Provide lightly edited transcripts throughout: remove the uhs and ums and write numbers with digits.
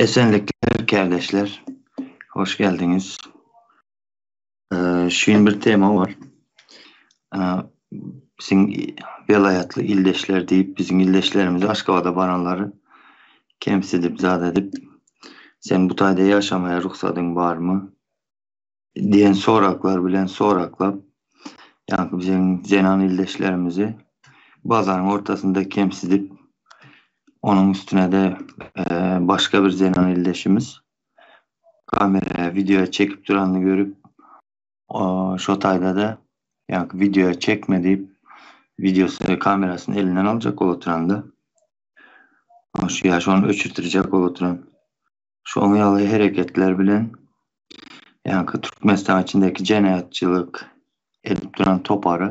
Esenlikler kärdeşler. Hoş geldiňiz. Şu gün bir tema bar. Biziň welaýatly ildeşler diýip, biziň ildeşlerimizi Aşgabada baranlary kemsidip, zat edip, sen bu taýda ýaşamaýa rugsadyň barmy? Diýen soraglar bilen soraglap, ýaňky biziň zenan ildeşlerimizi bazaryň ortasynda kemsidip, onuň üstüne-de başga bir zenan ildeşimiz kameraya wideoýa çekip duranyny görüp, şo taýda-da ýaňky wideoýa çekme diýip, wideosyny, kamerasyny elinden aljak bolup oturanda, şu ýa şony öçürtirjek bolup oturan. Şonuň ýaly hereketler bilen ýaňky Türkmenistan içindäki jenaýatçylyk edip duran topary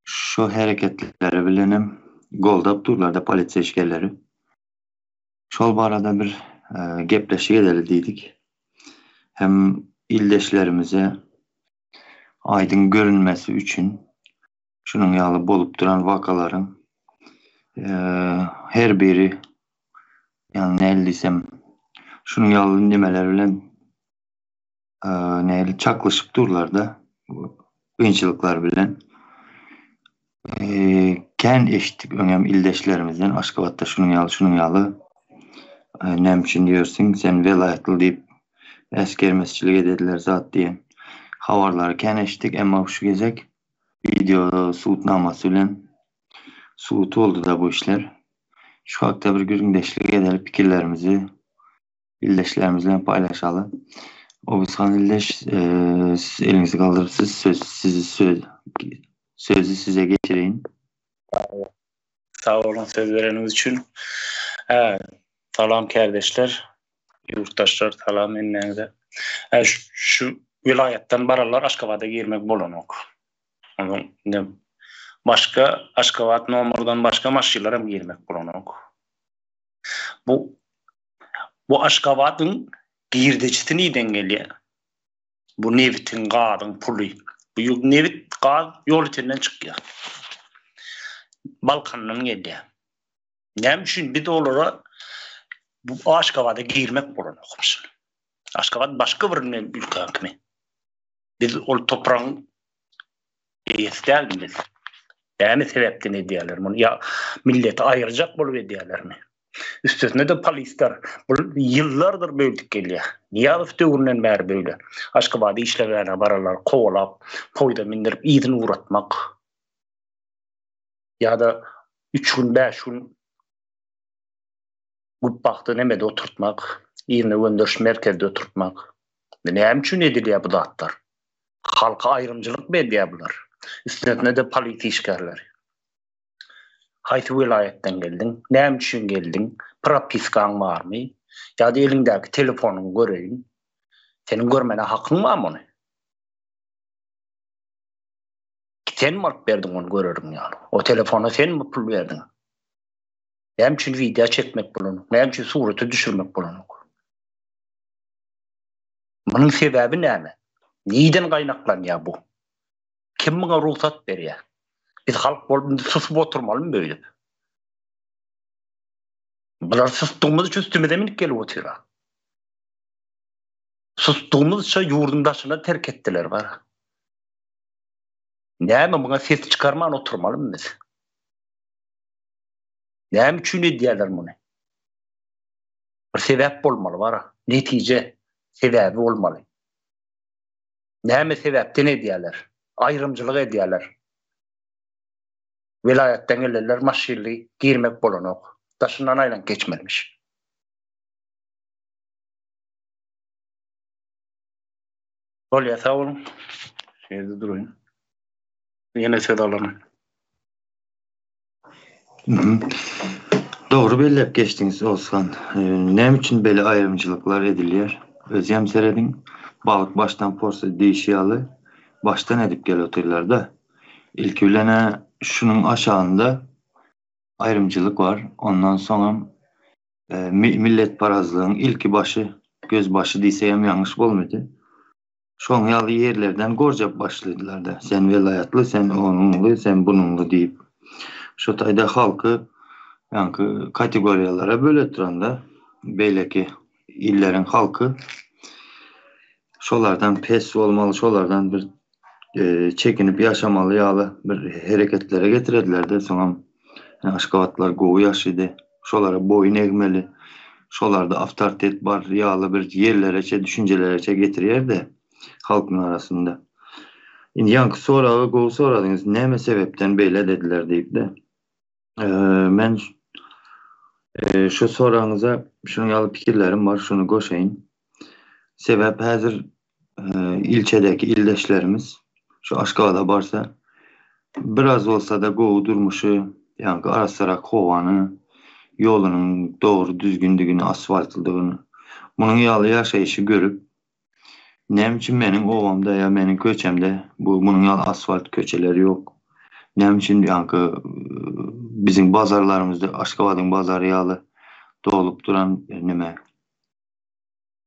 şu hereketleri bilenem goldap durlar-da polisiýa işgärleri. Şol barada bir gepleşik edeli diýdik. Hem ildeşlerimize aýdyň görünmesi üçin şunuň ýaly bolup duran wakalaryň her biri ýagny nähili diýsem şunuň ýaly nimeler bilen nähili çaklyşyp durlar-da kynçylyklar bilen. Kän eşitdik öňem ildeşlerimizden Aşgabatda şunuň ýaly şunuň ýaly näme üçin diýersiň sen welaýatly diýip äsgermezçilik edediler zat diýen habarlary kän eşitdik emma şu gezek Wideo subutnamasy bilen subut boldy-da bu işler. Şu hakda bir gürrüňdeşlik edeli, pikirlerimizi ildeşlerimiz bilen paýlaşaly. Oguzhan ildeş, siz eliňizi galdyrypsyz, söz sizi söz sözi size geçireýin. Sag boluň söz bereniňiz üçin. Hä, salam kärdeşler, ýurtdaşlar, salam hemmäňize. Hä, şu welaýatdan baranlar Aşgabada girmek bolanok. Onsoň indi başga Aşgabat nomerden başga maşynlar hem girmek bolanok. Bu bu Aşgabadyň girdejisi nirden gelýär? Bu nebitiň, gazyň puly. Bu nebit, gaz Ýolötenden çykýar. Balkandan gelýär. Näme üçin biz olara bu Aşgabada girmek bolanokmyş? Aşgabat başga bir ülke kimi. Biz ol topragyň eýesi dälmi biz? Näme sebäpden edýärler muny? Ýa milleti aýyrjak bolup edýärlermi? Üstesine-de polisler bu ýyllardyr böldük gelýär. Nyýazow döwründen bäri beýle. Aşgabada işlemäne baranlary kowalap, poýda mindirip yzyna ugratmak. Ýa-da üç gün, bäş gün Güpbagtda nemede oturtmak, yzyna gönderiş merkezde oturtmak. Näme üçin edilýär bu zatlar? Halka aýrymçylykmy edýär bular? Üstesine-de polisiýa işgärleri. Haýsy welaýatdan geldiň? Näme üçin geldiň? Propiskaň barmy? Ýa-da eliňdäki telefonyňy göreýin. Seniň görmäne hakyň barmy ony? Senmi alyp berdiň ony göreriň ýaly? O telefona senmi pul berdiň? Näme üçin wideo çekmek bolanok? Näme üçin surata düşürmek bolanok? Munuň sebäbi näme? Nirden gaýnaklanýar bu? Kim muňa rugsat berýär? Biz halk bolup indi susup oturmalymy beýdip? Bular susdugymyz üçin üstümize münüp gelip otyr. Susdugymyzça ýurduň daşyna terk etdiler bar. Näme muňa ses çykarman oturmalymy biz? Näme üçin edýärler muny? Bir sebäp bolmaly bar. Netije, sebäbi bolmaly. Näme sebäpden edýärler? Aýrymçylyk edýärler. Welaýatdan gelenler maşynly girmek bolanok. Daşyndan aýlanyp geçmelimiş. Bolýar, sag boluň. Şu ýerde duraýyn. Ýene söz alaryn. Dogry belläp geçdiňiz Ozhan. Näme üçin beýle aýrymçylyklar edilýär? Özem serediň, balyk başdan porsa diýşi ýaly, başdan edip gel otyrlar-da. Ilki bilen-ä şunuň aşagynda aýrymçylyk bar. Ondan soňam milletparazlygyň ilki başy, gözbaşy diýsegem ýalňyş bolmady. Şoň ýaly ýerlerden gorjap başladylar-da, sen welaýatly, sen onuňly, sen bunuňly diýip. Şo taýda halky ýaňky kategoriýalara böletdirende. beýleki illeriň halky şolardan pes bolmaly, şolardan bir çekinip ýaşamaly ýaly bir hereketlere getirediler-de, soňam Aşgabatlylar gowy ýaşydy, şolara boýun egmeli, şolarda awtoritet bar ýaly bir ýerlereçe, düşünjelereçe getirýär-de halkyň arasynda. Indi ýaňky soragy gowy soradyňyz, näme sebäpden beýle dediler diýip-de. Men şu soragyňyza şunuň ýaly pikirlerim bar, şuny goşaýyn. Sebäp häzir ilçedäki ildeşlerimiz şu Aşgabada barsa, biraz bolsa-da gowy durmuşy, ýaňky arassarak howany, ýolunyň dogry düzgündigini, asfaltlydygyny, munuň ýaly ýaşaýşy görüp, Näme üçin meniň obamda ýa meniň köçemde bu munuň ýaly asfalt köçeler ýok? Näme üçin ýaňky biziň bazarlarymyzda Aşgabadyň bazary ýaly dolup duran neme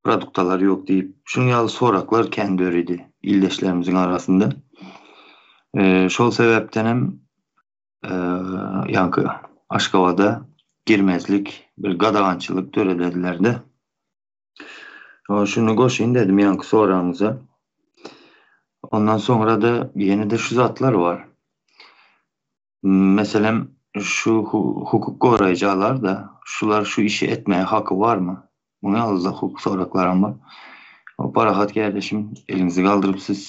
produktalar ýok diýip, şunuň ýaly soraklar kän döredi ildeşlerimiziň arasynda. Şol sebäpdenem ýaňky Aşgabada girmezlik bir gadagançylyk döredediler-de. Şuny goşaýyn dedim ýaňky soragyňyza. Ondan soňra-da ýene-de şu zatlar bar. Meselem, şu hukuk goraýjalar-da, şular şu işi etmäge haky barmy? Muňa ýaly-da hukuk soraklaram bar. Parahat kärdeşim, eliňizi galdyryp siz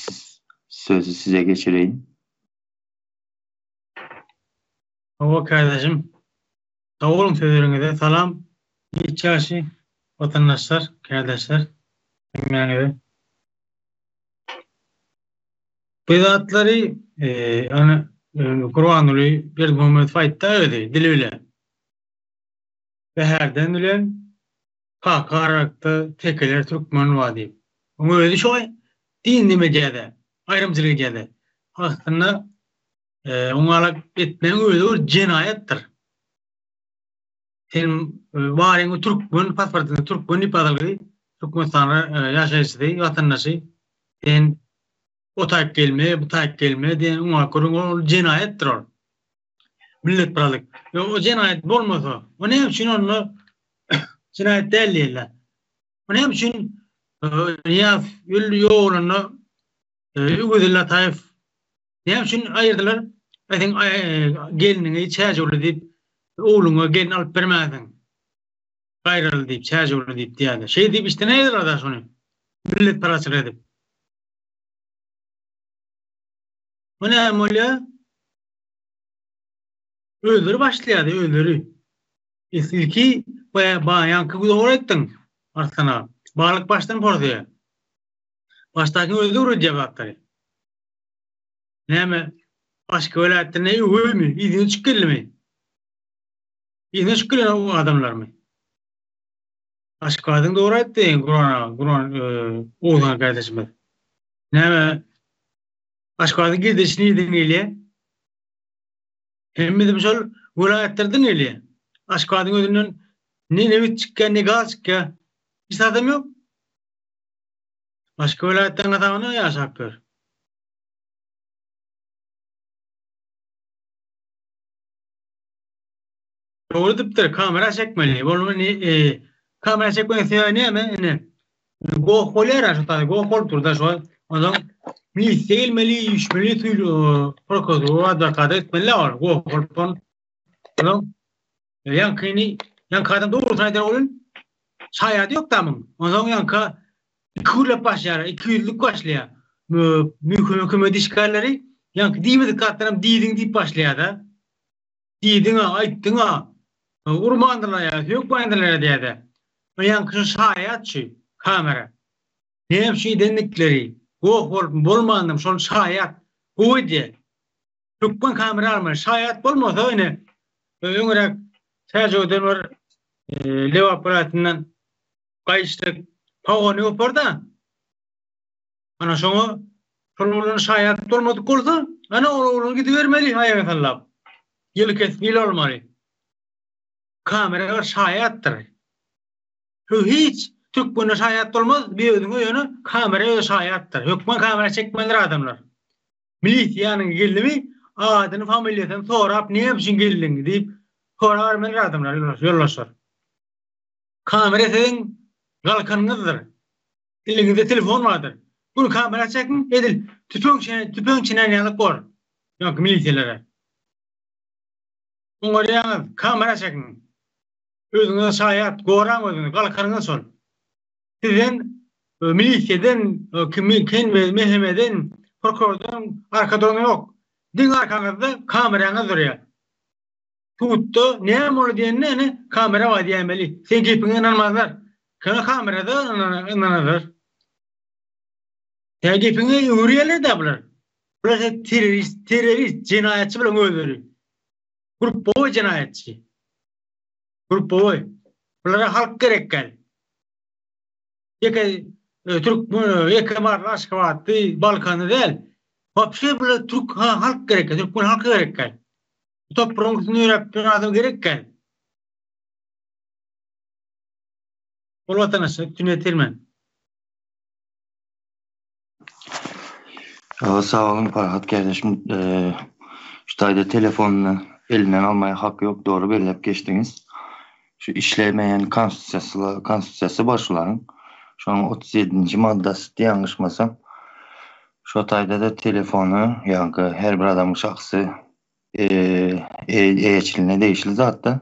sözi size geçireýin. Hawa kärdeşim, Sag boluň sözleriňize salam giç ýagşy watandaşlar kärdeşler hemmäňize. Bu zatlary ýöne Gurbanguly Berdimuhamedow aýtda özi dili bile. Bäherden bilen Kaka aralykda tekeler türkmen bar diýip. Oň özi şo din neme edýärde, aýrymçylyk edýärde. Aslynda Oňalak etmegiň özi bir jenaýatdyr. Sen baryňy türkmen pasportyny türkmen diýip ýazylgy, Türkmenistanyň ýaşaýjysy, watandaşy. Sen o taýyp gelme, bu taýyp gelme diýen oňalak gürrüň ol jenaýatdyr ol. Milletparazlyk. O jenaýat bolmasa, o näme üçin onda jenaýat däl diýerler. O näme üçin Nyýazow öldi ýogalanda Öwezilli Ataýew Näme üçin aýyrdylar? Aý seň gelniňi Çäjewli diýip, ogluňa gelin alyp bermänsiň. Gaýraly diýip, Çäjewli diýip diýýärler. Şeý diýip işden aýyrdylar-da şony. Milletparazçylyk edip. Bu näme bolýar? Özleri başlaýardy, özleri. Ilki baýaňky dogry aýtdyň, Arslan aga. Balyk başdan porsaýar. Başdakyň özi öwredýär zatlary. Näme, başga welaýatdan ne öweými, yzyna düşüp geldimi? Yzyna düşüp gelen o adamlarmy? Aşgabadyň dogry aýtdy, Gurban aga, Gurban Oguzhan kardeşimiz. Näme, Aşgabadyň girdeji nirden gelýär? Hemmesi şol welaýatlardan gelýär. Aşgabadyň özünden ne nebit çykýar, ne gaz çykýar. Hiç zadam ýok. Başga welaýatlaryň hasabyna ýaşap ýör. Dogry diýipdir, kamera çekmeli. Bolma ne e, kamera çekmegiň sebäbi näme? Ine goh bolýar şu taý, goh bolup dur da şu. Ondan milisiýa gelmeli, üýşmeli, tüýli prokuratura, adwokata gitmeli ol goh bolup. Ondan Ýaňkyny, ýaňky adam dogrusyny aýdar welin, şaýady ýok da muň. Onsoň ýaňka ikigürläp başlaýar, ikiýüzlük başlaýar. Möhüm hökümet işgärleri ýaňky diýmedik zatlaram diýdiň diýip başlaýar-da. Diýdiň-a, aýtdyň-a, urmandyrlar ýa, sökmändirler diýýär-de. Ýaňky şu şaýat şu, kamera. Näme üçin edendikleri, goh bolupmy, bolmandymy, şol şaýat. Gowy edýär. Hökman kamera almaly. Şaýat bolmasa ine öňräk Täjowdan bir Lebap welaýatyndan gaýyşlyk pogony goparda. Ana şoňa şol oglan şaýat bolmadyk bolsa, ana ol oglan gidibermeli aýaga sallap. Ýyly kesip ýyl almaly. Kamera bir şaýatdyr. Hiç türkmende şaýat bolmaz, bir özüňe ýöne kamera özi şaýatdyr. Hökman kamera çekmelidir adamlar. Milisiýanyň geldimi, adyny, familiýasyny sorap, näme üçin geldiň diýip sorabermelidir adamlar, ýoldaşlar. Kamera siziň galkanyňyzdyr. Eliňizde telefon bardyr. Bunu kamera çekiň, edil tüpeň tüpeň çenän ýaly bor. Ýa milisiýalere. Oňarýaňyz, kamera çekiň. Özüňize şaýat, goraň özüňizi, galkanyňyz şol. Sizden milisiýadan, kimi ken we MHM-den, prokurordan arka duran ýok. Diňe arkaňyzda kameraňyz durýar. Sudda näme boldy diýende ene kamera bar diýäýmeli. Seň gepiňe ynanmazlar. Kana kamerada ynanarlar. Seň gepiňe öwürýärler-dä bular. Bular terrorist, terrorist, jenaýatçy bularyň özleri. Grupbowy jenaýatçy. Grupbowy. Bulara halk gerek däl. Ýeke türkmen, ýeke maryly, aşgabatly, balkanly däl. Wapşe bulara türk halk gerek däl, türkmen halky gerek däl. Bu topragyň üstünde ýöräp duran adam gerek däl. Bol watandaşlar, üstün ýetirmen. Sag boluň Farhat kardeşim. Şu taýda telefonyny elinden almaya haky ýok dogry belläp geçdiňiz. Şu işlemeýän konstitusiýasy konstitusiýasy bar şularyň. Şonuň 37-nji maddasy ýalňyşmasam. Şo taýda-da telefony ýaňky her bir adamyň şahsy eýeçiligine degişli zatda.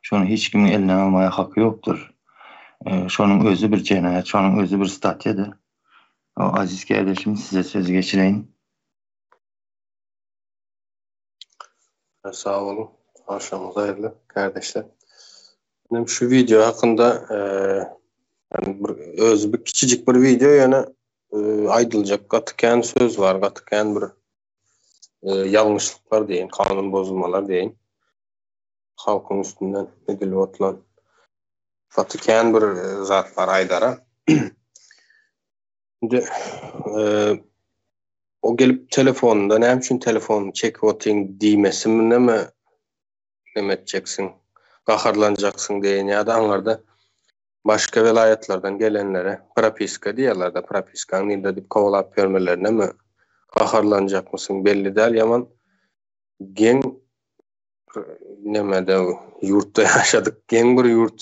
Şony hiç kimiň elinden almaga haky ýokdur. Şonuň özi bir jenaýat, şonuň özi bir statýadyr. Aziz kärdeşim size sözi geçireýin. Sag boluň. Agşamyňyz haýyrly, kärdeşler. Menem şu wideo hakynda yani bir özi bir kiçijik bir wideo ýöne aýdyljak gaty kän söz bar, gaty kän bir ýalňyşlyklar diýeýin, kanun bozulmalar diýeýin. Halkyň üstünden edilip otulan gaty kän bir zat bar aýdara. Indi o gelip telefonunda näme üçin telefonyny çekip otyň diýmesimi näme neme etjeksiň, gaharlanjaksyň diýen ýa-da aňarda başga welaýatlardan gelenlere propiska diýýärler-de, propiskaň nirde diýip kowalap ýörmelerinemi gaharlanjakmysyň belli däl, ýaman geň nemede ýurtda ýaşadyk, geň bir ýurt.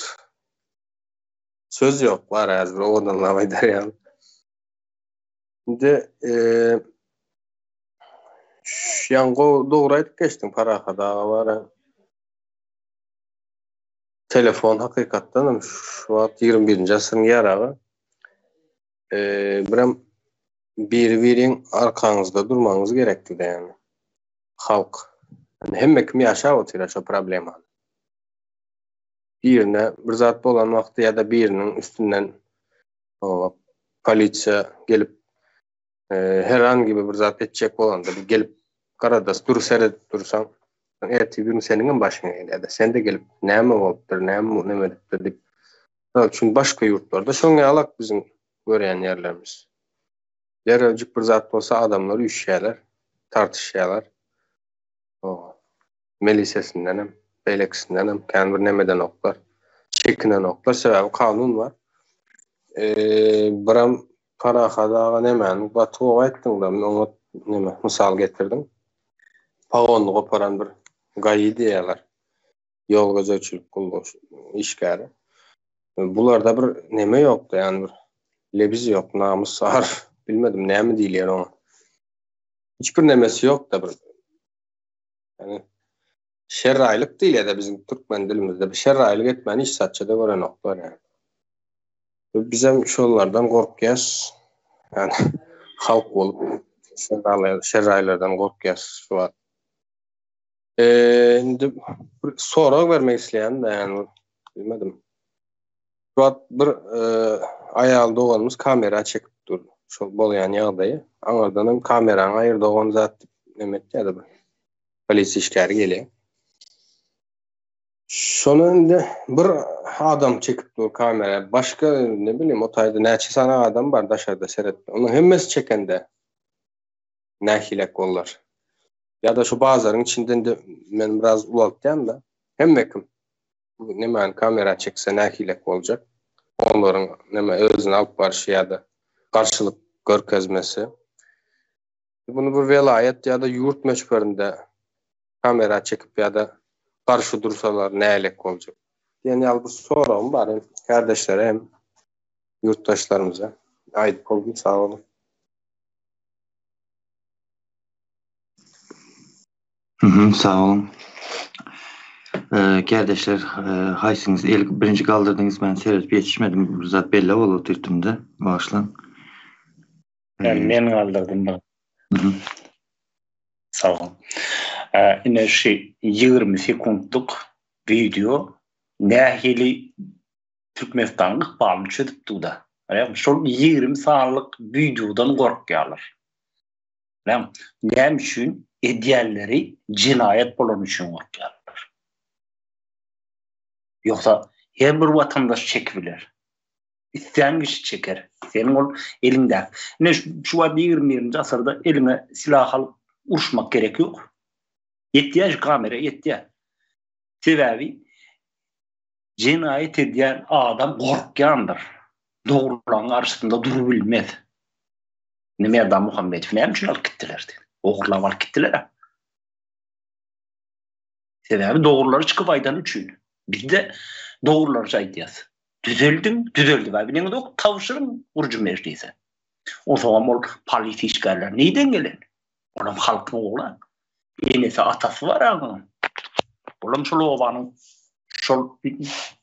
Söz ýok, bar häzir owadanlap aýdar ýaly. Indi ýaňy dogry aýdyp geçdiň Parahat aga bar. Telefon hakykatdan hem şu wagt 21-nji asyryň ýaragy. Birem biri-biriň arkaňyzda durmagyňyz gerekdi ýagny. Halk. Hemme kim ýaşap otyr şo problemany. Birine bir zat bolan wagty ýa-da biriniň üstünden polisiýa gelip herhangi bir zat etjek bolanda bir gelip garadas dur seredip dursaň ertir gün seniň hem başyňa gelýär-de sen-de gelip näme bolupdyr näme neme edipdir diýip Mysal üçin başga ýurtlarda şoň ýalak biziň görýän ýerlerimiz. Derrewjik bir zat bolsa adamlar üýşýärler, tartyşýarlar. Melisesindenem, beýlekisindenem kän bir nemedenoklar, çekinenoklar, sebäbi kanun bar. Biram Parahat aga nemäni gaty gowy aýtdyň-da, men oňa neme mysal getirdim. Pagonyny goparan bir GAI diýýärler. Ýol gözegçilik gullugy işgäri. Bularda bir neme ýokdy, ýagny bir lebiz ýok, namys, ar, bilmedim näme diýilýär oňa. Hiç bir nemesi ýok-da bir. Ýagny şerraýlyk diýilýär-de biziň türkmen dilimizde. Bir şerraýlyk etmäni hiç zatça-da görenoklar ýagny. Bizem şolardan gorkýas. Ýagny halk bolup şerraýlardan gorkýas şu wagt. Indi bir sorag bermek isleýän-de, ýagny bilmedim. Şu wagt bir aýal doganymyz kamera çekip dur. Şol bolýan ýagdaýy. Aňyrdan hem kameraňy aýyr dogan zat diýip neme etýär-de bir. Polisiýa işgäri gelýär. Şony indi bir adam çekip dur kamera. Başga ne bileyim o taýda näçe sany adam bar daşarda seret. Onuň hemmesi çekende nähilek bolar. Ýa-da şu bazaryň içinde indi men biraz ulaltýan-da. Hemme kim nemäni kamera çekse nähilek boljak. Olaryň neme özüni alyp barşy ýa-da garşylyk görkezmesi. Bunu bir welaýat ýa-da ýurt möçberinde kamera çekip ýa-da garşy dursalar nälik boljak? Diýen ýaly bir soragym bar hem kärdeşlere hem ýurtdaşlarymyza. Aýdyp boldum, sag boluň. Mhm, sag boluň. Kärdeşler, haýsyňyz el birinji galdyrdyňyz, men seredip ýetişmedim, bir zat belli bolup otyrtym-da, bagyşlaň. Men galdyrdym bir. Sag boluň. Ine şu 20 sekuntlyk wideo nähili Türkmenistanyň ykbalyny çözüp dur-da. Şol 20 sanlyk wideodan gorkýarlar. Näme näme üçin edýänleri jenaýat bolany üçin gorkýarlar. Ýogsa her bir watandaş çekip biler. Islän kişi çeker. Seniň ol eliňdäki. Ine şu wagt 21-nji asyrda eliňe silah alyp uruşmak gerek ýok. Ýetýär şu kamera ýetýär. Sebäbi jenaýat edýän adam gorkýandyr. Dogrularyň garşysynda durubilmez. Indi Merdan Muhammedowy näme üçin alyp gitdiler diýdi. Ogurlap alyp gitdiler. Sebäbi dogrulary çykyp aýdany üçin. Biz-de dogrulary aýdýas. Düzeldiň, düzeldi. Baý bileňizok, tabşyryň gurujy mejlise. Onsoňam ol polisiýa işgärleri nirden gelen? Olam halkyň ogly. Enesi, atasy bar aňyň. Olam şol obanyň, şol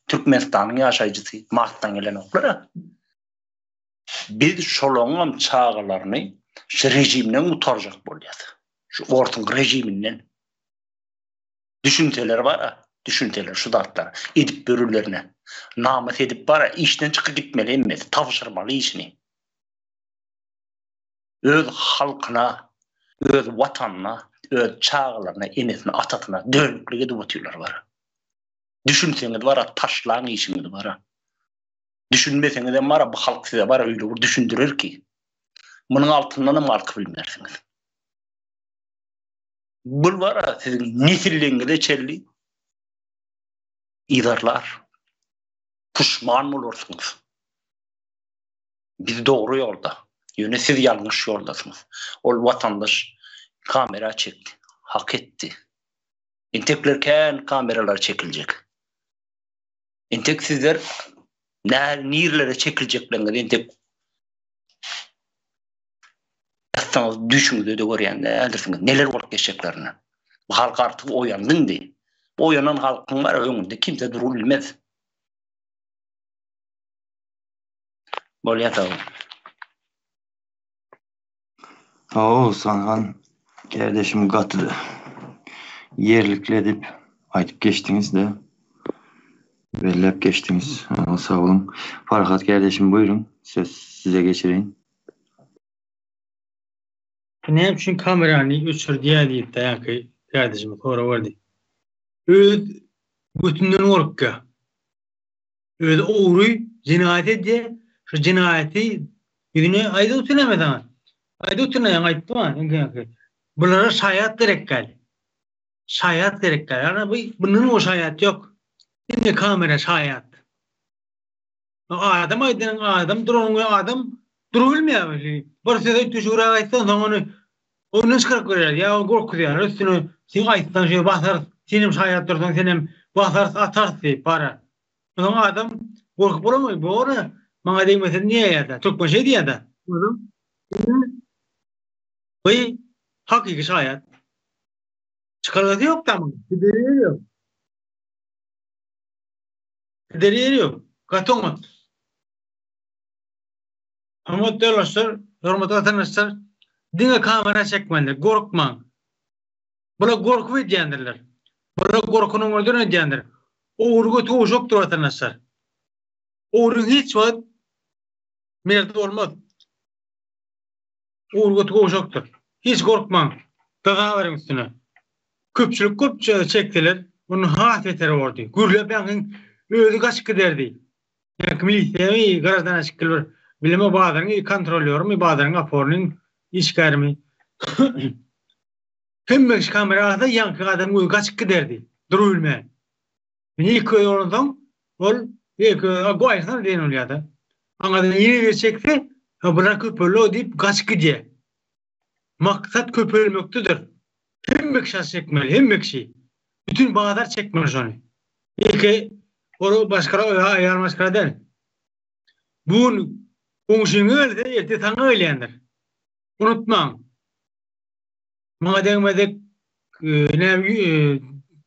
Türkmenistanyň ýaşaýjysy, Marsdan gelenoklar-a. Biz şolaňam çagalaryny şu rejimden gutarjak bolýas. Şu orsuň rejiminden. Düşünseler bar-a, düşünseler şu zatlara, edip ýörürlerine. Namys edip bar-a, işden çykyp gitmeli hemmesi, tabşyrmaly işini. Öz halkyna, öz watanyna, öz çagalaryna, enesine, atasyna dönüklik edip otyrlar bar-a. Düşünseňiz bar-a, taşlaň işiňizi bar-a. Düşünmeseňizem bar-a, bu halk size bar-a öýle bir düşündirer ki, munuň altyndanam galkyp bilmersiňiz. Bul bar-a siziň nesilleňize çenli yzarlar. Puşman bolarsyňyz. Biz dogry ýolda. Ýöne siz ýalňyş ýoldasyňyz. Ol watandaş kamera çekdi. Hak etdi. Entekler kän kameralar çekiljek. Entek sizler nä nirelere çekiljekleriňizi entek ýatsaňyz düşüňizde-de görýän däldirsiňiz neler bolup geçjeklerini. Bu halk artyk oýandy indi. Oýanan halkyň bar öňünde kimse durup bilmez. Bolýa sag bol. Sag Sanhan kardeşim gaty ýerlikli edip aýdyp geçdiňiz-de. Belläp geçdiňiz. Sag boluň. Farhat kardeşim buýruň söz size geçireýin. Näme üçin kamerany öçürdýä diýip daýanky kardeşimiz sorag berdi. Öz götünden gorkýa. Özi ogry jenaýat edýär, şu jenaýaty ýüzüne aýdyp otyr näme saňa? Aýdyp otyr näme aýtdy maňa öňki. Bulara şaýat gerek däl. Şaýat gerek däl. Ýagny bu bundan gowy şaýat ýok. Indi kamera şaýat. Adam aýdanyň adam duranyň we adam durubilmeýär. Bir söz aýt düşügräk aýtsaň soň ony Ondan çykaryp berýär. Ýa ony gorkuzýarlar üstüne, sen aýtsaň şeý basarys, senem şaýat dursaň senem basarys, atarys diýip bara. Onsoň adam gorkup bolanok, bor-a, maňa degmese diýýär-de. Türkmen şeý diýýär-de. Onsoň bu hakyky şaýat. Çykalgasy ýok-da munuň. Gideri ýeri ýok. Gideri ýeri ýok. Gaty oňat. Hormatly ýoldaşlar, hormatly watandaşlar, diňe kamera çekmeli, gorkmaň. Bular gorkup edýändirler. Bular gorkynyň öldüren edýändir. Ogry göti gowşakdyr watandaşlar. Ogryň hiç wagt merdi bolmaz. Ogry göti gowşakdyr. Hiç gorkmaň. Dazaberiň üstüne. Köpçülik bolup çekseler, mundan has beteri bordy. Gürläp ýaňkyň özi gaçyp giderdi. Ýaňky milisiýamy, graždan şekil bir bileme bazaryň kontrolýorymy, bazaryň opornyň işgärimi. Hemme kişi kamera alsa, ýaňky adam özi gaçyp giderdi, durubilmän. Indi iki göz bolansoň, ol iki göz, a goýaýsana diýen bolýar-da. Aňyrdan ýene biri çekse, ha bular köpeldi diýip gaçyp gidýär. Maksat köpelmekdedir. Hemme kişi çekmeli, hemme kişi. Bütün bazar çekmeli şony. Ilki. Ol başga aýal maşgala däl. Bu gün goňşyňa gelse, erte saňa gelýändir. Unutmaň. Maňa degmedik näme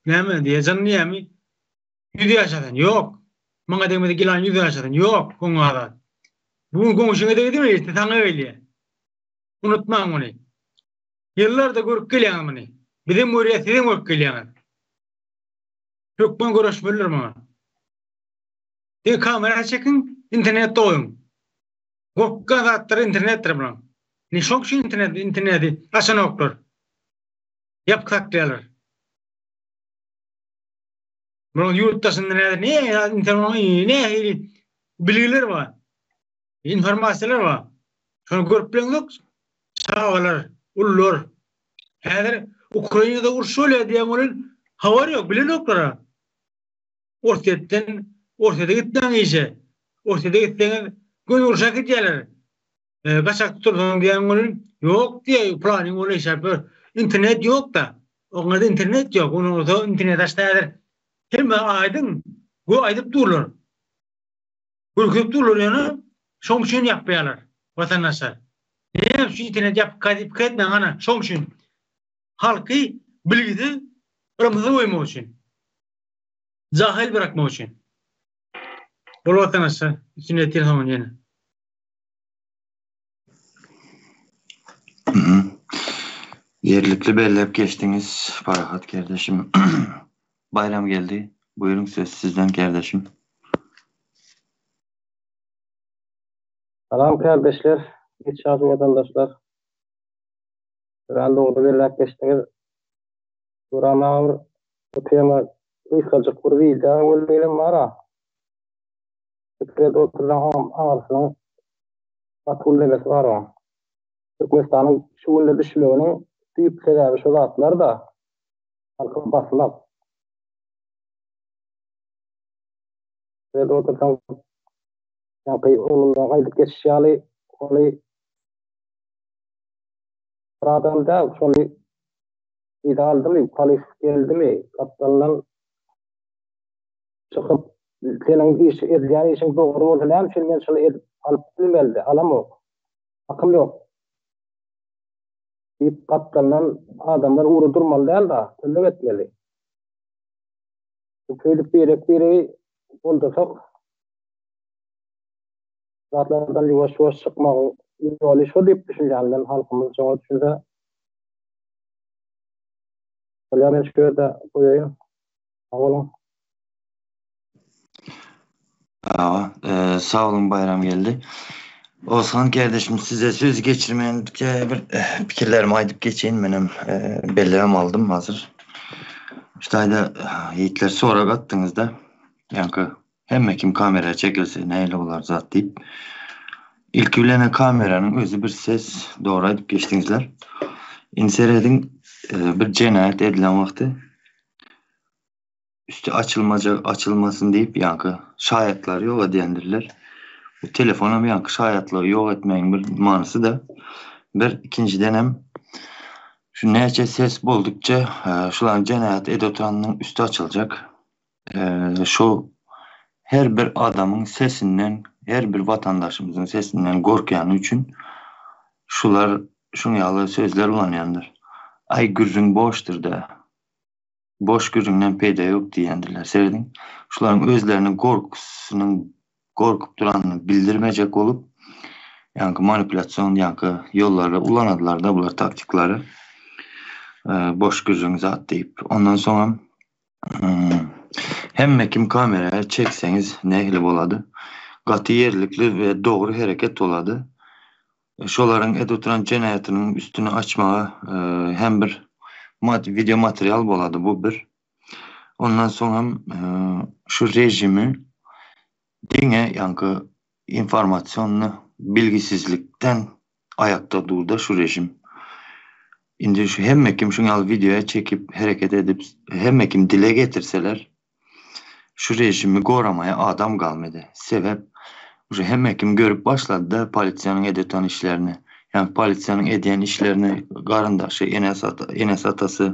näme diýe jyn diýemi? Ýüz ýaşasyn. Ýok. Maňa degmedik ýylan ýüz ýaşasyn. Ýok, oňa zat. Bu gün goňşyňa degdimi, erte saňa gelýär. Unutmaň muny. Ýyllarda görüp gelýäňiz muny. Bizem görýäs, sizem görüp gelýäňiz. Hökman göreşmelidir muňa. Diňe kamera çekiň, internetde goýuň. Gokga zatlary internetdir bulaň. Ne şoň üçin internet, interneti açanoklar. Ýapyk saklaýarlar. Bulaň ýurt daşynda näde ne internet nähili bilgiler bar. Informasiýalar bar. Şony görüp bileňzok. Çagalar, ulular. Häzir Ukrainada uruş bolýar diýen welin habar ýok, bilenoklar. Orsýetden Orsýete gitmäň işe. Orsýete gitseňiz göni urşa gidýärler. Gaçak tutursaň diýen welin ýok diýýär, planyň ol işläp ýör. Internet ýok-da. Oňada internet ýok. Ony bolsa internet açsa häzir hemme aýdyň gö aýdyp durlar. Görkezip durlar ýöne şoň üçin ýapýarlar watandaşlar. Näme üçin internet ýapyk diýip pikir etmäň ana şoň üçin. Halky bilgisiz yrymsyz goýmak üçin. Jahyl bırakmak üçin. Bol watandaşlar üstüne ýetir soňun ýene. Ýerlikli belläp geçdiňiz Parahat kardeşim. Baýram geldi. Buýruň söz sizden kardeşim. Salam kardeşler, geç ýazyň watandaşlar. Örän dogry belläp geçdiňiz. Duran aga bir bu tema gysgajyk bir wideo welin bar-a. Pikir edip otursaň aňyrsynyň gaty uly nemesi bar oň. Türkmenistanyň şu günde düşmeginiň düýp sebäbi şu zatlar-da. Halky basmak. Pikir edip otursaň ýaňky oglumyzyň aýdyp geçişi ýaly ony bir adam däl şony yza aldymy, polis geldimi gapdalyndan çykyp seniň iş edýän işiň dogry bolsa näme üçin men şuny edip alyp bilmelidi alamok hakym ýok diýip gapdaldan adamlar ugra durmaly däl-da kömek etmeli. Şeýdip birek biregi goldasak zatlardan ýuwaş ýuwaş çykmagyň ýoly şo diýip düşünýän men halkymyz şoňa düşünse bolýar men şu ýerde goýaýyn. Sag boluň. Sag sag boluň Baýram geldi. Ozhan kardeşim size söz geçirmänkä bir pikirlerimi aýdyp geçeýin menem bellemem aldym hazir. Şu taýda ýigitler sorag atdyňyzda ýaňky hemme kim kamera çekilse nähili bolar zat diýip. Ilki bilen kameranyň özi bir ses dogry aýdyp geçdiňizler. Indi serediň bir jenaýat edilen wagty Üsti açylmajak açylmasyn diýip ýaňky şaýatlary ýok edýändirler. Bu telefonam ýaňky şaýatlygy ýok etmegiň bir manysy-da. Bir ikinjidenem şu näçe ses boldukça şularyň jenaýat edip oturanynyň üsti açyljak. Şu her bir adamyň sesinden, her bir watandaşymyzyň sesinden gorkýany üçin şular şuň ýaly sözler ulanýandyr. Aý gürrüň boşdur-da. Boş gürrüňden peýda ýok diýýändirler. Serediň, şularyň özleriniň gorkusynyň gorkup duranyny bildirmejek bolup, ýaňky manipulýasion ýaňky ýollary ulanadylar-da bular taktiklary. Boş gürrüň zat diýip. Ondan soňam hemme kim kameraya çekseňiz nähili bolady? Gaty ýerlikli we dogry hereket bolady. Şolaryň edip oturan jenaýatynyň üstüni açmaga hem bir wideo material bolady bu bir. Ondan soň hem şu režimi diňe ýaňky informasionny bilgisizlikden aýakda durda şu režim. Indi şu hemme kim şuň ýaly wideoýa çekip hereket edip hemme kim dile getirseler Şu režimi goramaýa adam galmady. Sebäp, uje hemme kim görüp başlady-da polisiýanyň edetan işlerini. Ýagny polisiýanyň edýän işlerini garyndaşy, enesi-atasy,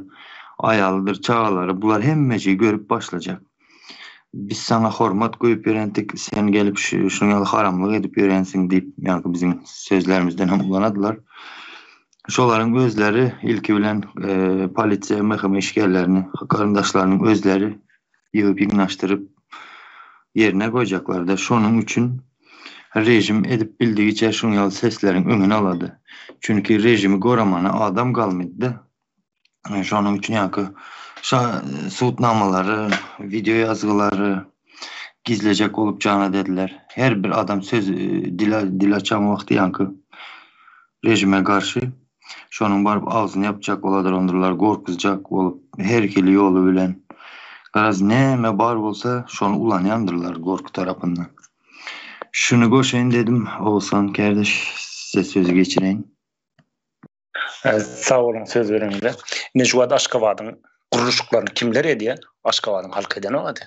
aýalydyr, çagalary bular hemmejigi görüp başlajak. Biz saňa hormat goýup ýörendik, sen gelip şunuň ýaly haramlyk edip ýörensiň diýip, ýaňky biziň sözlerimizden hem ulanadylar. Şolaryň özleri ilki bilen polisiýa, MHM işgärlerini, garyndaşlarynyň özleri ýygyp ýygnaşdyryp ýerine goýjaklarda. Şonuň üçin režim edip bildigiçe şunuň ýaly sesleriň öňüni alady. Çünki režimi goramana adam galmydy-da. Şonuň üçin ýaňky şa sudnamalary, wideo ýazgylary gizlejek bolup jana dediler. Her bir adam söz dil dil açan wagty ýaňky režime garşy şonuň baryp agzyny ýapjak boladyrandyrlar, gorkuzjak bolup her hili ýoly bilen. Garaz näme bar bolsa şony ulanýandyrlar gorky tarapyndan. Şuny goşaýyn dedim Oguzhan kardeş size sözi geçireýin. Sag boluň söz bereniňize. Indi şu wagt Aşgabadyň gurluşyklaryny kimler edýär? Aşgabadyň halky edenok ady.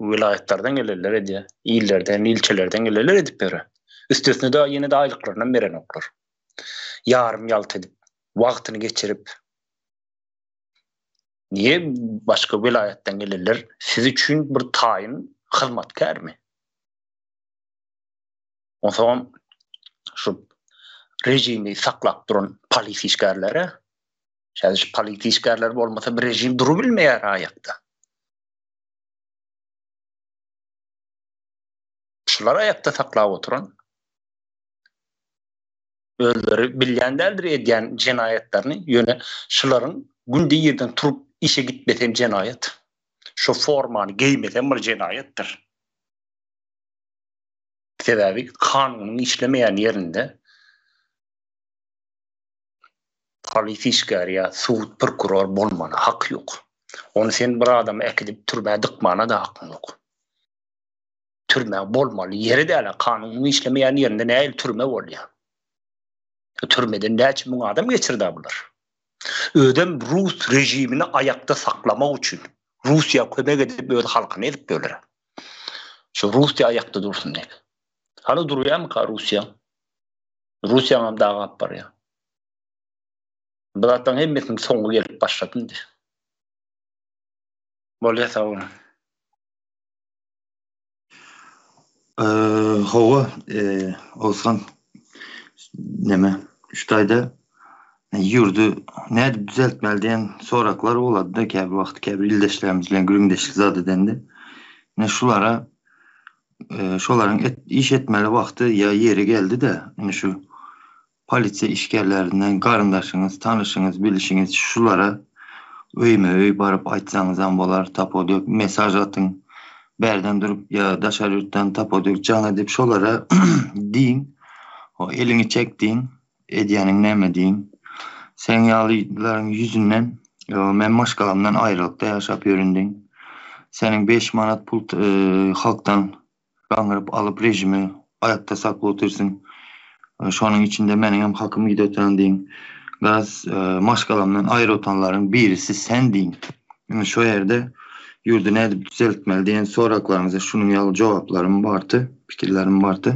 Welaýatlardan gelenler edýär, illerden, ilçelerden gelenler edip berýär. Üstesine-de ýene-de aýlyklarynam berenoklar. Ýarym ýalta edip, wagtyny geçirip. Niýe başga welaýatdan gelenler siz üçin bir taýyn hyzmatkärmi? Onsoňam şu režimi saklap duran polis işgärleri, şäde şu polis işgärleri bolmasa bir režim durubilmeýär aýakda. Şular aýakda saklap oturan özleri bilýän däldir edýän jenaýatlaryny, ýöne şularyň günde irden turup işe gitmesem jenaýat. Şu formany geýmesem bir jenaýatdyr. Sebäbi kanunyň işlemeýän ýerinde polis işgäri ýa sud, prokuror bolmana haky ýok. Ony sen bir adamy äkidip türmä dykmana-da hakyň ýok. Türme bolmaly ýeri däl-ä, kanunyň işlemeýän ýerinde nähili türme bolýar? Türmeden näçe müň adam geçirdi bular. Özem rus režimini aýakda saklamak üçin Russiýa kömek edip öz halkyny ezip böler. Şu Russiýa aýakda dursun diýip. Hany durýarmyka Russiýa? Russiýaňam dagap barýar. Bu zatlaryň hemmesiniň soňy gelip başlady indi. Bolýar sag boluň. Hawa, Oguzhan neme, şu taýda ýurdy nädip düzeltmeli diýen soraklar bolady-da käbir wagt käbir ildeşlerimiz bilen gürrüňdeşlik zat edende. Ine şulara şolaryň iş etmeli wagty ýa ýeri geldi-de, ine şu Polisiýa işgärlerinden garyndaşyňyz, tanyşyňyz, bilişiňiz şulara öýme-öý baryp aýtsaňyzam bolar, tapodök mesaž atyň, bärden durup ýa daşary ýurtdan tapodök jaň edip şolara diýiň, o eliňi çek diýiň, edýäniň näme diýiň. Seň ýalylaryň ýüzünden men maşgalamdan aýralykda ýaşap ýörün diýiň. Seniň beş manat pul halkdan Gaňryp alyp režimi aýakda saklap otyrsyň. Şonuň içinde meniňem hakym gidip oturan diýiň. Garaz, maşgalamdan aýry otanlaryň birisi sen diýiň. Indi şo ýerde ýurdy nädip düzeltmeli diýen soraklaryňyza şunuň ýaly jogaplarym bardy, pikirlerim bardy.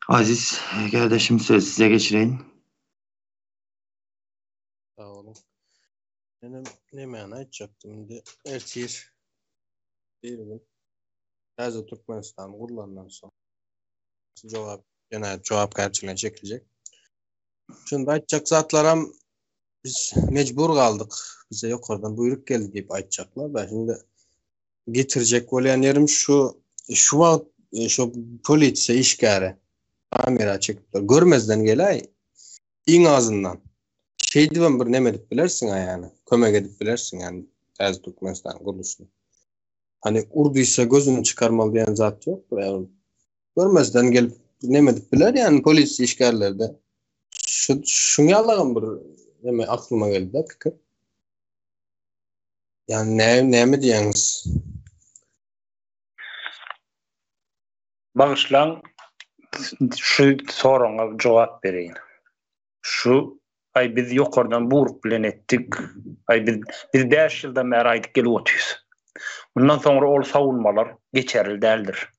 Aziz kärdeşim sözi size geçireýin. Sag boluň. Menem nemäni aýtjakdym indi ertir bir gün täze Türkmenistan gurlandan soň jogap jenaýat jogapkärçiligine çekiljek. Şunda aýtjak zatlaram biz mejbur galdyk. Bize ýokardan buýruk geldi diýip aýtjaklar. Ben şimdi getirjek bolýan ýerim şu şu wagt e, şu polisiýa işgäri kamera çekip görmezden geläý Iň azyndan şeýdibem bir neme edip bilersiň-ä ýagny, kömek edip bilersiň ýagny täze Türkmenistanyň gurluşyna. Hani ur diýse gözüni çykarmaly diýen zat ýokdur ýagny. Görmezden gelip neme edip biler ýagny polisiýa işgärleri-de. Şu şuň ýalagam bir neme aklyma geldi-de pikir. Ýagny näme näme diýýäňiz? Bagyşlaň şu soragyňa jogap bereýin. Şu aý biz ýokardan buýruk bilen etdik. Aý biz biz 5 ýyldan bäri aýdyp gelip otyrys. Mundan soňra ol sawunmalar geçerli däldir.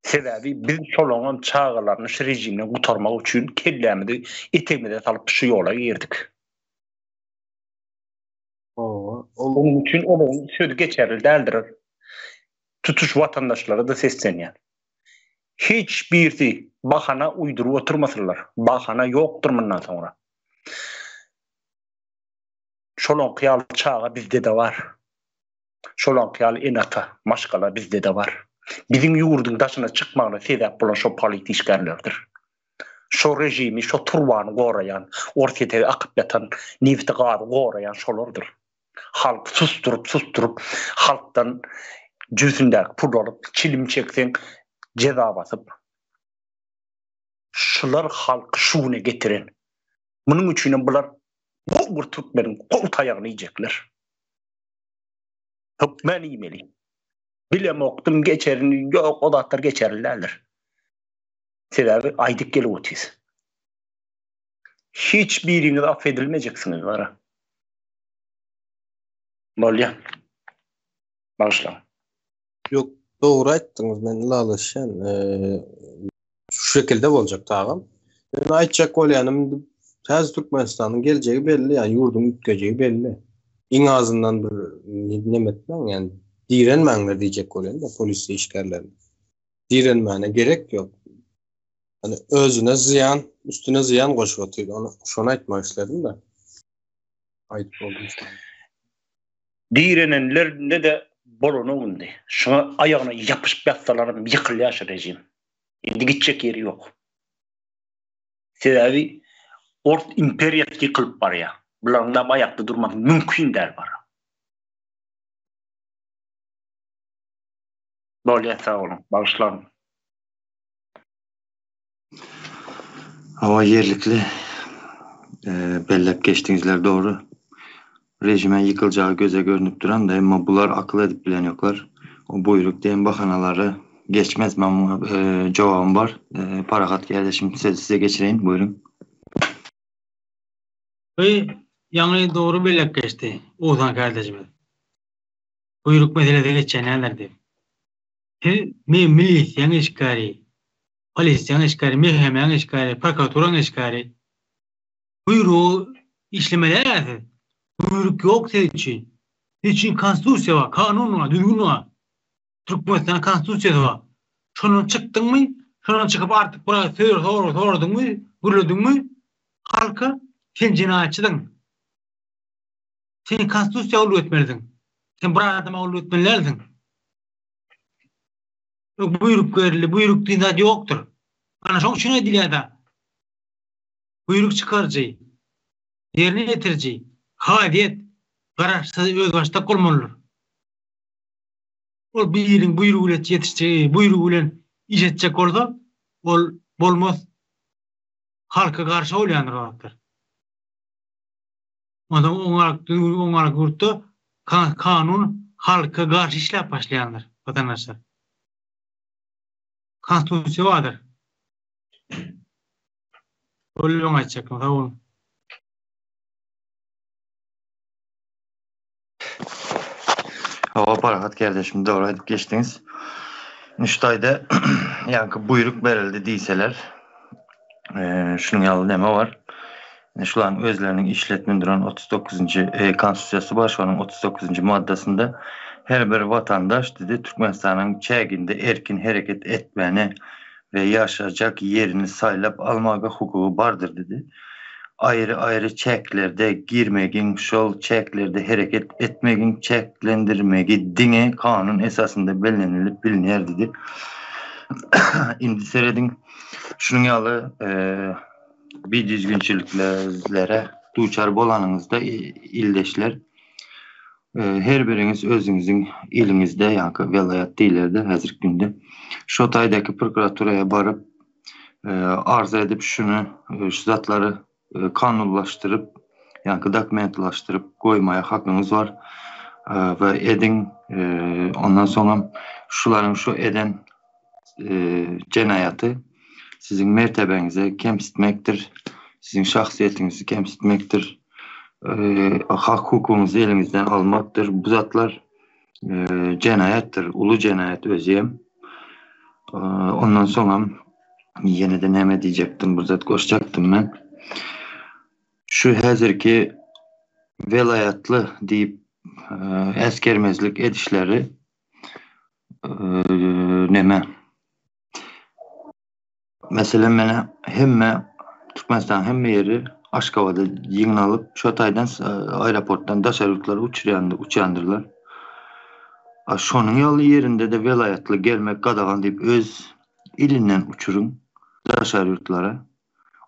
Sebäbi biz şolaňam çagalaryny şu režimden gutarmak üçin kellämizi etegimize salyp şu ýola girdik. Hawa. Ol Onuň üçin olaryň sözi geçerli däldir. Tutuş watandaşlara-da seslenýän. Hiç birisi bahana uýduryp oturmasynlar. Bahana ýokdur mundan soňra. Şolaňky ýaly çaga bizde-de bar. Şolaňky ýaly ene-ata, maşgala bizde-de bar. Biziň ýurduň daşyna çykmagyna sebäp bolan şo polit işgärlerdir. Şo režimi, şo turbany goraýan, Orsýete akyp ýatan nebiti, gazy goraýan şolardyr. Halky susduryp, susduryp, halkdan jübüsindäki puly alyp, çilim çekseň jeza basyp, şular halky şu güne getiren. Munuň üçinem bular gowy bir türkmeniň gowy taýagyny iýjekler. Hökmän iýmeli. Bilemokdym geçerini, ýok o zatlar geçerli däldir. Sebäbi aýdyp gelip otyrys. Hiç biriňiz affedilmejeksiňiz bara. Bolýa. Bagyşlaň. Ýok, dogry aýtdyňyz, men ylalaşýan. Şu şekilde boljak tagam. Ýöne aýtjak bolýanym indi täze Türkmenistanyň geljegi belli, ýani ýurduň üýtgejegi belli. Iň azyndan bir neme etmäň, ýani direnmäňler diýjek bolýan-da polisiýa işgärlerine. Direnmäne gerek ýok. Ýani özüne zyýan, üstüne zyýan goşup otyr. Ony şony aýtmak isledim-de. Aýdyp boldum. Direnenlerinde-de bolanok indi. Şuňa aýagyna ýapyşyp ýatsalaram ýykylýar şu režim. Indi gitjek ýeri ýok. Sebäbi Ors imperiýasy ýykylyp barýar. Bularyň da aýakda durmasy mümkin däl bara. Bolýar sag boluň. Bagyşlaň. Hawa ýerlikli belläp geçdiňizler dogry. Režime ýykyljagy göze görnüp duranda emma bular akyl edip bilenoklar. O buýruk diýen bahanalary geçmez men muňa jogabym bar. Parahat kärdeşim sözi size geçireýin buýruň. Bu ýaňy dogry belläp geçdi Oguzhan kärdeşimiz. Buýruk meselesi geçýän däldir diýip. Siz milisiýaň işgäri, polisiýaň işgäri, MHM-iň işgäri, prokuraturaň işgäri. Buýrugy işlemeli däl siz. Buýruk ýok siz üçin. Siz üçin konstitusiýa bar, kanun bar, düzgün bar. Türkmenistanyň konstitusiýasy bar. Şondan çykdyňmy, şondan çykyp artyk bir söz soradyňmy, gürlediňmi, halka sen jenaýatçydyň. Sen konstitusiýa gulluk etmelisiň. Sen bir adama gulluk etmeli dälsiň. Buýruk berildi, buýruk diýen zat ýokdur. Ana şoň üçin aýdylýar-da. Buýruk çykaryjy, ýerine ýetiriji, kazyýet garaşsyz özbaşdak bolmalydyr. Ol biriniň buýrugy bilen ýetişjegi, buýrugy bilen iş etjek bolsa, ol bolmaz. Halka garşy bolýandyr o zatlar. Onsoň oňalyk düzgün oňalyk ýurtda kanun halka garşy işläp başlaýandyr, watandaşlar. Konstitusiýa bardyr. Boldy öň aýtjakym, sag boluň. Hawa Parahat kardeşim dogry aýdyp geçdiňiz. Nüştaýda ýaňky buýruk berildi diýseler şunuň ýaly neme bar. Şularyň özleriniň işletmän duran 39-njy konstitusiýasy bar, şonuň 39-njy maddasynda her bir watandaş diýdi Türkmenistanyň çäginde erkin hereket etmäne we ýaşajak ýerini saýlap almaga hukugy bardyr diýdi. Aýry-aýry çäklerde girmegiň, şol çäklerde hereket etmegiň çäklendirmegi diňe kanun esasynda bellenilip bilner diýdi. Indi serediň, şunuň ýaly bidüzgünçiliklere duçar bolanyňyzda ildeşler, Her biriňiz özüňiziň iliňizde ýa-da welaýat diýilerde häzirki günde şo taýdaky prokuraturaya baryp arza edip şuny şu zatlary kanunlaşdyryp ýa-da dokumentlaşdyryp goýmaýa hakyňyz bar we ediň ondan soňam şularyň şu eden jenaýaty siziň mertebeňizi kemsitmekdir, siziň şahsyýetiňizi kemsitmekdir, hak hukugyňyzy eliňizden almakdyr. Bu zatlar jenaýatdyr, uly jenaýat özem. Ondan soňam ýene-de näme diýjekdim, bir zat goşjakdym men. Şu häzirki welaýatly diýip. äsgermezlik edişleri neme Meselem mena hemme Türkmenistanyň hemme ýeri Aşgabada ýygnalyp şo taýdan aeroportdan daşary ýurtlara uçurýandy uçýandyrlar. A şonuň ýaly ýerinde-de welaýatly gelmek gadagan diýip öz ilinden uçuryň daşary ýurtlara.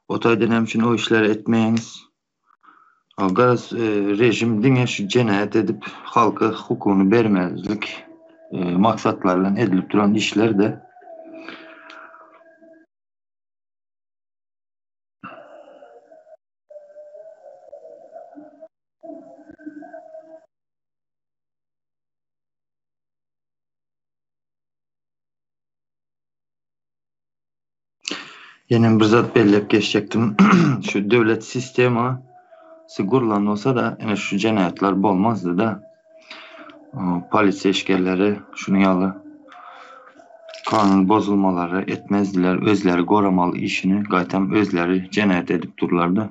O taýda näme üçin o işleri etmeýäňiz? A garaz režim diňe şu jenaýat edip halka hukugyny bermezlik maksatlar bilen edilip duran işler-de. Ýenem bir zat belläp geçjekdim. Şu döwlet sistema sy gurlan bolsa-da, ine şu jenaýatlar bolmazdy-da. Polisiýa işgärleri şunuň ýaly kanun bozulmalary etmezdiler, özleri goramaly işini gaýtam özleri jenaýat edip durlardy.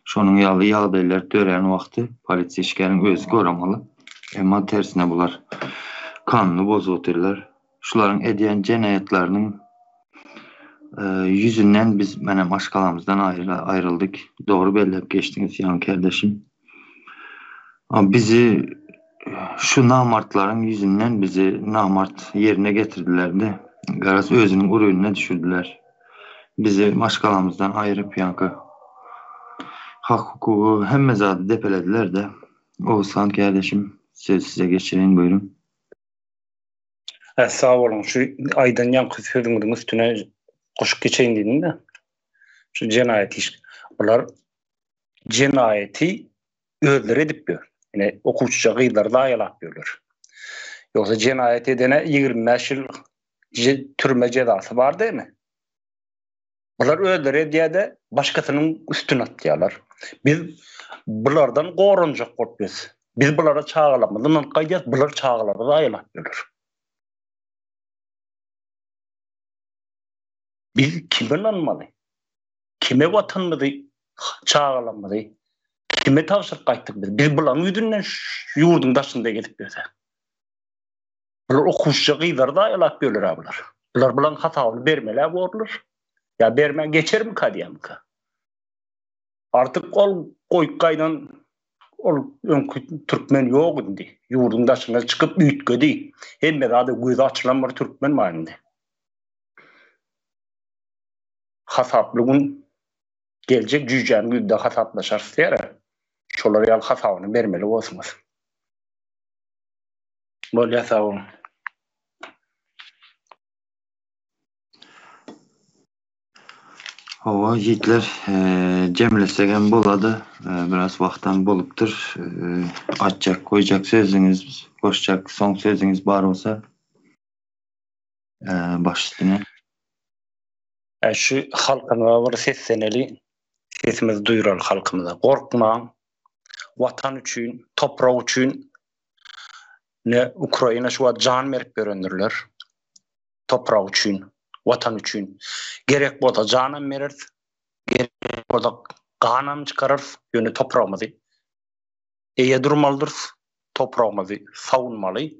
Şonuň ýaly ýagdaýlar dörän wagty polisiýa işgäriniň özi goramaly. Emma tersine bular kanuny bozup otyrlar. Şularyň edýän jenaýatlarynyň ýüzünden biz mene maşgalamyzdan aýryldyk. Dogry belläp geçdiňiz ýaňy kärdeşim. Bizi şu namartlaryň ýüzünden bizi namart ýerine getirdiler-de. Garaz özüniň urugyna düşürdiler. Bizi maşgalamyzdan aýryp ýaňky hak-hukugy hemme zady depelediler-de. Oguzhan kärdeşim sözi size geçireýin buýruň. Hä sag boluň şu aýdan ýaňky sözüňiziň üstüne goşup geçeýin diýdim-de. Şu jenaýat iş bular jenaýaty özleri edip ýör. Ine okuwçyja gyzlary zaýalap ýörler. Ýogsa jenaýat edene 25 ýyl türme jezasy bar dämi? Bular özleri edýär-de, başgasynyň üstüne atýarlar. Biz bulardan goranjak bolup ýörüs. Biz bulara çagalarymyzy ynanyp gaýdýarys, bular çagalary zaýalap ýörler. Biz kime ynanmaly? Kime watanymyzy, çagalarymyzy kime tabşyryp gaýtdyk biz? Biz bularyň ýüzünden ýurduň daşynda gezip ýörüs. Bular okuwçyja gyzlary zaýalap ýörler-ä bular. Bular bulaň hasabyny bermel-ä borlar. Ýa bermän geçermika diýýärmika? Artyk ol goýup gaýdan ol öňki türkmen ýok indi. Ýurduň daşyna çykyp üýtgedi. Hemme zada gözi açylan bir türkmen bar indi. Hasaply gün geljek jüýjäni güýzde hasaplaşarys diýer-ä. Şolar ýaly hasabyny bermeli bolsuňyz. Bolýar sag boluň. Hawa ýigitler jemlesek hem bolady. Biraz wagtam bolupdyr. Aýtjak goýjak sözüňiz, goşjak soň sözüňiz bar bolsa baş üstüne. Şu halkymyza bir sesleneli, sesimizi duýuraly halkymyza. Gorkmaň, Watan üçin, toprak üçin ne Ukraina şu wagt jan berip ýörendirler. Toprak üçin, Watan üçin. Gerek bolsa janam bereris, gerek bolsa ganam çykararys, ýöne topragymyzy eýe durmalydyrys, topragymyzy sawunmaly.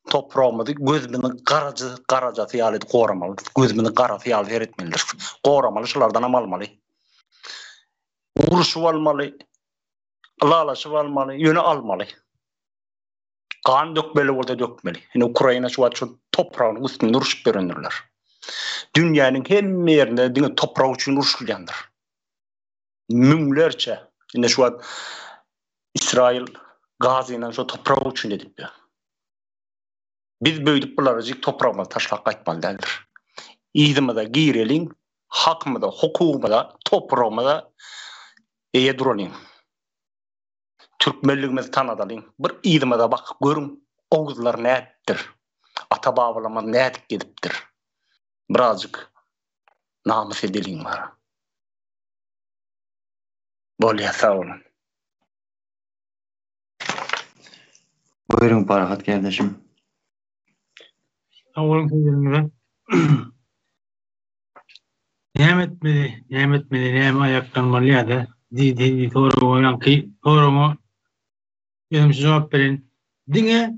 Topragymyzy gözümiziň garajy garajasy ýaly edip goramalydyrys, gözümiziň garasy ýaly seretmelidiris. Goramaly, şulardanam almaly. Uruşyp almaly, ylalaşyp almaly, ýöne almaly. Gan dökmeli bolsa dökmeli. Ine Ukraina şu wagt şu topragynyň üstünde uruşyp ýörendirler. Dünýäniň hemme ýerinde diňe toprak üçin uruşylýandyr. Müňlerçe ine şu wagt Israil Gazyndan şu toprak üçin edip ýör. Biz beýdip bularajyk topragymyzy taşlap gaýtmaly däldir. Yzymyza gireliň, hakymyza, hukugymyza, topragymyza eýe duralyň. Türkmenligimizi tanadalyň. Bir yzymyza bakyp görüň, oguzlar nädipdir? Ata-babalarymyz nädip gezipdir? Birazjyk namys edeliň bara. Bolýar, sag boluň. Buyurun Parahat kardeşim. Sag boluň sözleriňize. Näme etmeli, näme etmeli, näme aýaklanmaly ýa-da diý diý soraga ýaňky soragyňa. Özüm şu jogap bereýin. Diňe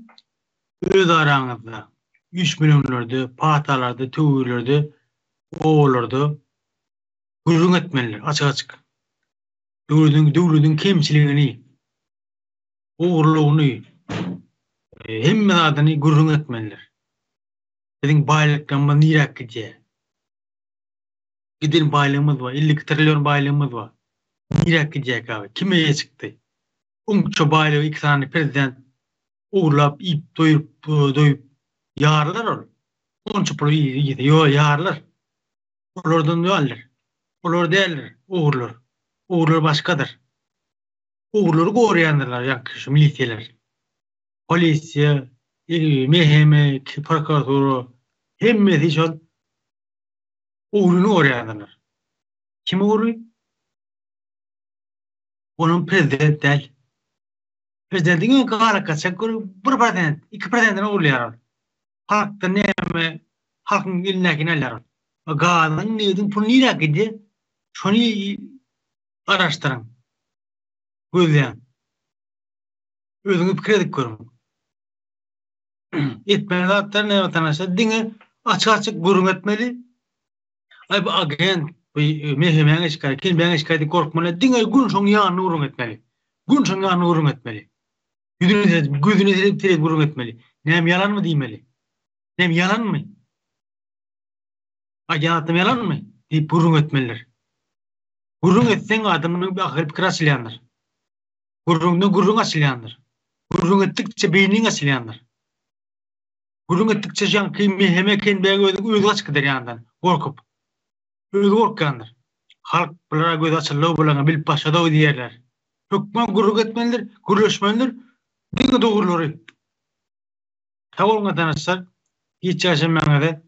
öz araňyzda, üýşmeleňlerde, patalarda, töwirlerde, obalarda gürrüň etmeliler, açyk-açyk. Döwlediň, döwlediň kemçiligini, ogurlygyny, hemme zadyny gürrüň etmeliler. Biziň baýlyklarymyz niräk gidýär? Giden baýlygymyz bar, 52 trillion baýlygymyz bar. Niräk gidýär abi? Kim eýe çykdy? Oňça baýlygy iki sany prezident ogurlap iýip doýup doýup ýarylar ol. Onça puly iýse ýo ýarylar. Olardan däldir. Olar däldir ogrular. Ogrular başgadyr. Ogrulary goraýandyrlar ýaňky şu milisiýalar. Polisiýa, MHM, prokuratura hemmesi şol ogryny goraýandyrlar. Kim ogry? Onuň prezident däl. Prezidentiň öňki gara-gaçak bir prosent, iki prosentini ogurlaýar ol. Halkdan näme, halkyň elindäkini alýar ol. Gazyň, nebitiň puly nirä gidýär? Şony garaşdyryň. Gözläň. Özüňiz pikir edip görüň. Etmeli zatlar näme tanaşa diňe açyk-açyk gürrüň etmeli. Aý bu agent, bu MHM-iň işgäri, KNB-niň işgäri diýip gorkmaly. Diňe gün şoň ýanynda gürrüň etmeli. Gün şoň ýanynda gürrüň etmeli. Ýüzüne seredip, gözüne seredip seredip gürrüň etmeli. Näme ýalanmy diýmeli. Näme ýalanmy? Aýdýan zatlarym ýalanmy? diýip gürrüň etmelidir. Gürrüň etseň adamyň ahyry pikiri açylýandyr. Gürrüňden gürrüň açylýandyr. Gürrüň etdikçe beýniň açylýandyr. Gürrüň etdikçe ýaňky MHM Kenbeg özi özi gaçyp gider ýanyndan gorkup. Özi gorkýandyr. Halk bulara gözi açyldy bulaňa bilip başladow diýerler. Hökman gürrüň etmelidir, gürleşmelidir. Diňe dogrulary. Sag boluň gatanaşlar. Giç ýaşamaňyzy.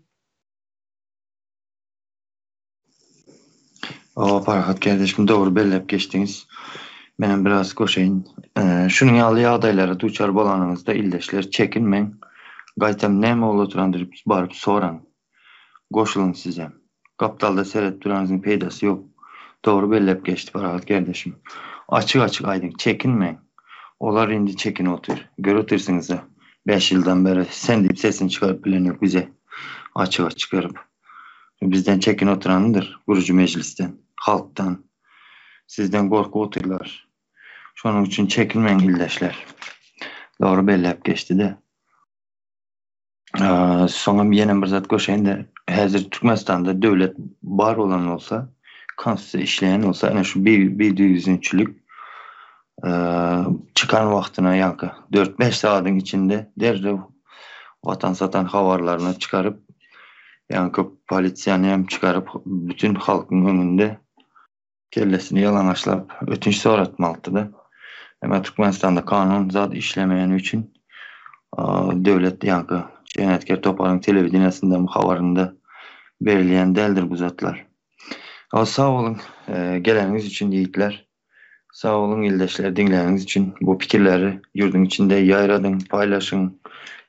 Owa Parahat kardeşim dogry belläp geçdiňiz. Menem biraz goşaýyn. Şunuň ýaly ýagdaýlara duçar bolanyňyzda ildeşler çekinmäň. Gaýtam näme bolup oturan diýip baryp soraň. Goşulyň sizem. Gapdalda seredip duranyňyzyň peýdasy ýok. Dogry belläp geçdi Parahat kardeşim. Açyk açyk aýdyň çekinmäň. Olar indi çekinip otyr. Görüp otyrsyňyzda. Bäş ýyldan bäri sen diýip sesini çykaryp bilen ýok bize. Açyga çykaryp. Bizden çekin oturanydyr gurujy mejlisden, halkdan. Sizden gorkup otyrlar. Şonuň üçin çekinmäň ildeşler. Dogry belläp geçdi-de. Soňam ýene bir zat goşaýyn-da, häzir Türkmenistanda döwlet bar bolan bolsa, konstitusiýa işleýän bolsa, ene şu bidüzgünçilik çykan wagtyna ýaňky dört-bäş sagadyň içinde derrew watan satan habarlaryny çykaryp, ýaňky polisiýany hem çykaryp, bütin halkyň öňünde kellesini ýalaňaçlap ötünç soratmalydy-da. Emma Türkmenistanda kanun zat işlemeýäni üçin döwlet ýaňky jenaýatkär toparyň telewideniýasynda habarynda berilýän däldir bu zatlar. Sag boluň geleniňiz üçin ýigitler. Sag boluň ildeşler diňläniňiz üçin. Bu pikirleri ýurduň içinde ýaýradyň, paýlaşyň,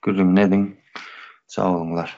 gürrüňini ediň. Sag boluňlar.